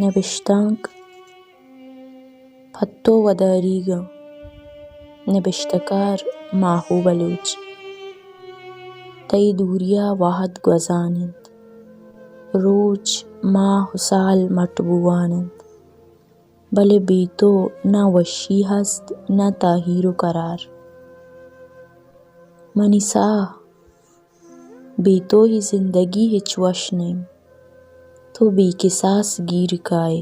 نبشتانک: پہ تو وداریگاں۔ نبشتہ کار: ماہو بلوچ۔ تئی دوریا وہد گوزان انت، روچ، ماہ و سال مٹ بوان انت، بلے بے تو نہ وشی ہست، نہ تاہیر و قرار۔ منی ساہ، بے تو اے زندگی ہچ وش نہ انت۔ تو بے کساس گیر کائے،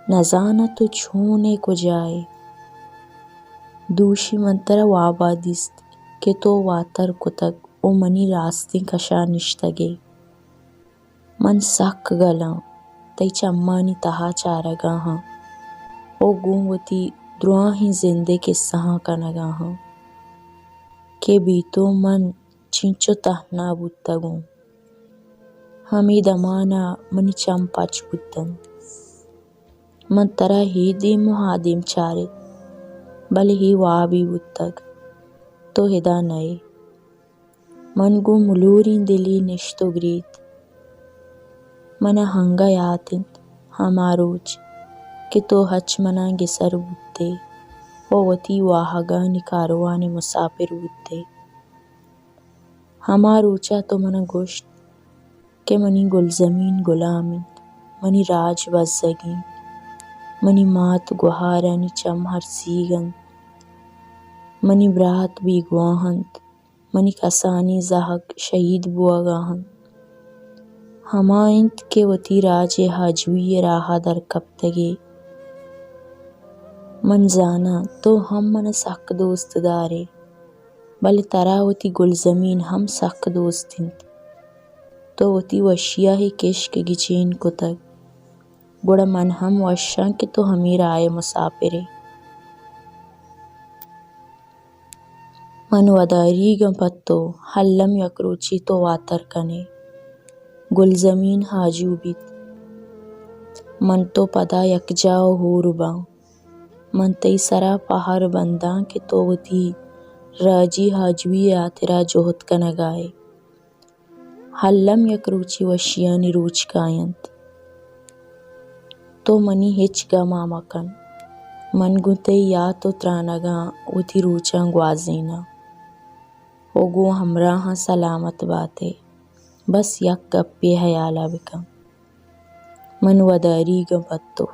نزاناں تو چون ئے، کجا ئے۔ دوشی من ترا وابا دیست کہ تو واتر کتگ و منی راستیں کشا نشتگ ئے۔ من سک گل آں، تئی چمانی تہا چارگا آں و گوں وتی دراہیں زندے کسہاں کنگا آں کہ بے تو من چنچو تہنا بوتگوں۔ ہمے دمانا منی چم پچ بوتنت۔ من ترا اے دیم و آ دیم چارت، بلے اے وابے بوتگ، تو ادا نئے۔ من گوں ملوریں دلے نشت و گریت۔ منا ہنگہ یات انت ہما روچ کہ تو ہچ منا گسر بوتے و وتی واہگانی کاروان مساپر بوتے۔ ہما روچا تو منا گوشت کہ منی گلزمین گلام انت، منی راج بزگ انت، منی مات گوہارانی چم ہرسیگ انت، منی برات بیگواہ انت، منی کسانیں زہگ شہید بوگا انت۔ ہما انت کہ وتی راج ء آجوئی ء راہا در کپتگ ئے۔ من زاناں تو ہم منا سک دوست دار ئے، بلے ترا وتی گلزمین ہم سک دوست انت۔ تو وتی وشیا اے کشک گچین کتگ، گڑا من ہم وش آں کہ تو ہمے راہ ء مساپر ئے۔ من وداریگاں پہ تو، الم یک روچے تو واتر کن ئے۔ گلزمین آجو بیت۔ من تو پدا یکجاہ و ہور باں۔ من تئی سرا پہر بنداں کہ تو وتی راجی آجوئی ء ہاترا جہد کنگا ئے۔ الم یک روچے وشیانی روچ کاینت۔ تو منی ہچ گما مکن۔ من گوں تئی یات و ترانگاں وتی روچاں گوازیناں و گوں ہمراہاں سلامت بات ئے۔ بس یک گپے ہیالا بکن۔ من وداریگاں پہ تو۔